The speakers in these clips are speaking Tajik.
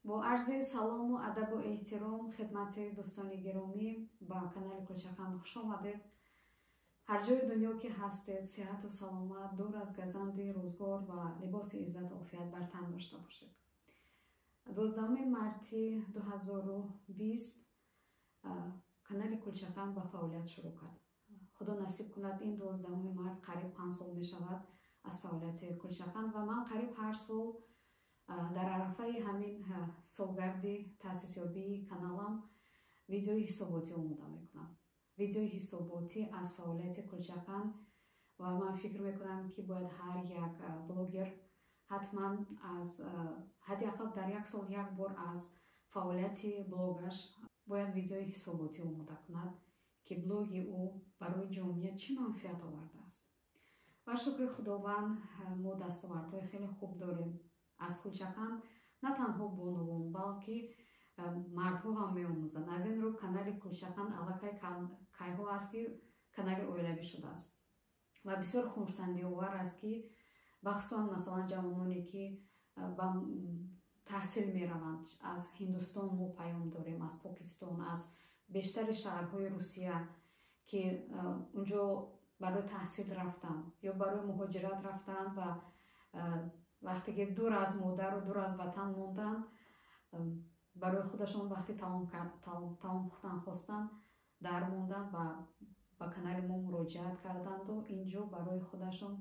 Бо арзи салому адабу эҳтиром хидмати дӯстони гиромӣ, ба канали Кулчақанд хуш омадед. Ҳар ҷои дунё ки ҳастед, сиҳату саломат, дур аз газанди рӯзгор ва либоси иззату офият бар тан дошта бошед. 12 марти 2020 канали Кулчақанд ба фаъолият шурӯъ кард. Худо насиб кунад, ин 12 март қариб 5 сол мешавад аз фаъолияти Кулчақанд ва ман қариб ҳар сол дар арафаи ҳамин солгарди таъсисёбии каналам видеои ҳисоботӣ омода мекунам. Видеои ҳисоботӣ аз фаъолияти Кулчақанд, ва ман фикр мекунам, ки бояд ҳар як блогер ҳатман аз ҳадди ақал дар як сол як бор аз фаъолияти блогаш бояд видеои ҳисоботӣ омода кунад, ки блоги ӯ барои ҷомеа чӣ манфиат овардааст. Ва шукри Худованд, мо дастовардҳои хеле хуб дорем. Аз Кулчақанд на танҳо бонувон, балки мардҳо ҳам меомӯзанд. Аз ин рӯ канали Кулчақанд аллакай кайҳо аст, ки канали оилавӣ шудааст. Ва бисёр хурсандиовар аст, ки бахусусан масалан ҷавононе, ки ба таҳсил мераванд, аз Ҳиндустон мо паём дорем, аз Покистон, аз бештари шаҳрҳои Русия, ки унҷо барои таҳсил рафтанд ё барои муҳоҷират рафтанд ва вақте ки дур аз модару дур аз ватан монданд, барои худашон вақти таом пухтан хостанд, дар монданд ва ба канали мо муроҷиат карданду инҷо барои худашон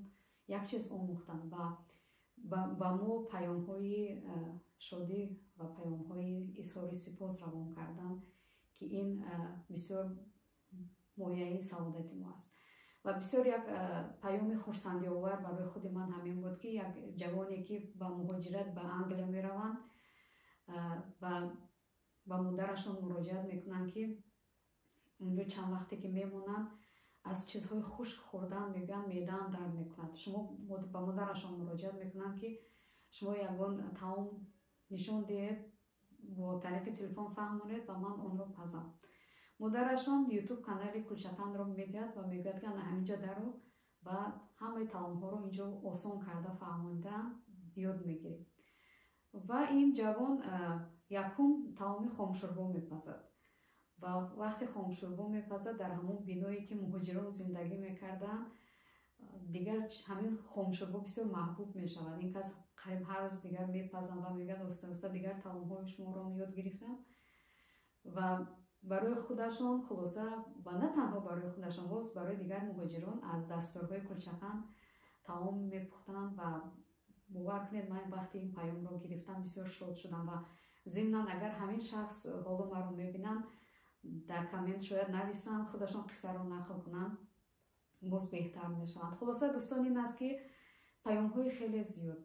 як чиз омӯхтанд ва ба мо паёмҳои шодӣ ва паёмҳои изҳори сипос равон карданд, ки ин бисёр мояи саодати мо аст. Ва бисёр як паёми хурсандиовар барои худи ман ҳамин буд, ки як ҷавоне, ки ба муҳоҷират ба Англия мераванд ва ба модарашон муроҷиат мекунанд, ки унҷо чанд вақте ки мемонанд, аз чизҳои хушк хӯрдан, мегӯянд, меъдаам дард мекунад. Шумо ба модарашон муроҷиат мекунанд, ки шумо ягон таом нишон диҳед, бо тариқи телефон фаҳмонед ва ман онро пазам. Модарашон ютуб канали Кулчақандро медиҳад ва мегӯяд, ки ана ҳаминҷа даро ва ҳамаи таомҳоро инҷо осон карда фаҳмонидаам, ёд мегиред. Ва ин ҷавон якум таоми хомшӯрбо мепазад ва вақте хомшӯрбо мепазад, дар ҳамон биное, ки муҳоҷирон зиндагӣ мекарданд, дигар ҳамин хомшӯрбо бисёр маҳбуб мешавад. Ин кас қариб ҳар рӯз дигар мепазанд ва мегӯяд, оста оста дигар таомҳои шуморо ёд гирифтам. Ва барои худашон хулоса, ва на танҳо барои худашон, боз барои дигар муҳоҷирон аз дастурҳои Кулчақанд таом мепухтанд. Ва бовар кунед, ман вақте ин паёмро гирифтам, бисёр шод шудам. Ва зимнан агар ҳамин шахс ҳоло маро мебинанд, дар коммент шояд нависанд, худашон қиссаро нақл кунанд, боз беҳтар мешаванд. Хулоса, дӯстон, ин аст, ки паёмҳои хеле зиёд,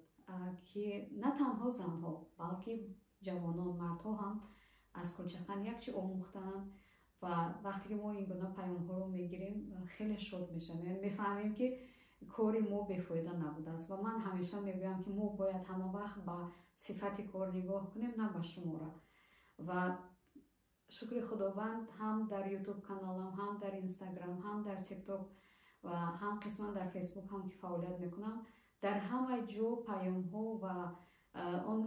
ки на танҳо занҳо, балки ҷавонон, мардҳо ҳам аз Кулчақанд як чи омӯхтаанд. Ва вақте ки мо ин гуна паёмҳоро мегирем, хеле шод мешавем, мефаҳмем, ки кори мо бефоида набудааст. Ва ман ҳамеша мегӯям, ки мо бояд ҳама вақт ба сифати кор нигоҳ кунем, на ба шумора. Ва шукри Худованд, ҳам дар ютуб каналам, ҳам дар Инстаграм, ҳам дар Тикток ва ҳам қисман дар Фейсбук ҳам ки фаъолият мекунам, дар ҳама ҷо паёмҳо ва он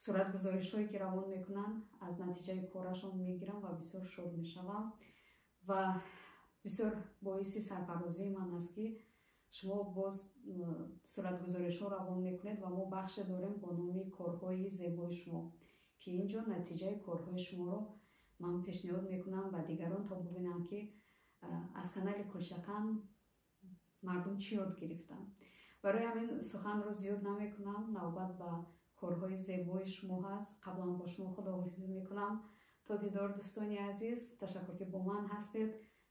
суратгузоришҳое, ки равон мекунанд, аз натиҷаи корашон мегирам ва бисёр шод мешавам. Ва бисёр боиси сарфарозии ман аст, ки шумо боз суратгузоришҳо равон мекунед ва мо бахше дорем бо номи «Корҳои зебои шумо», ки ин ҷо натиҷаи корҳои шуморо ман пешниҳод мекунам ба дигарон, то бубинанд, ки аз канали Кулчақанд мардум чӣ ёд гирифтанд. Барои ҳамин суханро зиёд намекунам, навбат ба корҳои зебои шумо ҳаст. Қаблан бо шумо худоҳофизӣ мекунам. То дидор, дӯстони азиз. Ташаккур, ки бо ман ҳастед.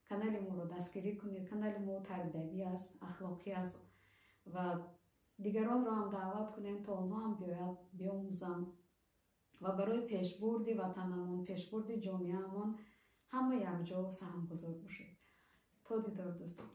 Канали моро дастгирӣ кунед. Канали мо тарбиявӣ аст, ахлоқӣ аст ва дигаронро ҳам даъват кунед, то онҳо ҳам биёяд, биомӯзанд ва барои пешбурди ватанамон, пешбурди ҷомеаамон ҳама якҷо саҳмгузор бошед. То дидор, дӯстон.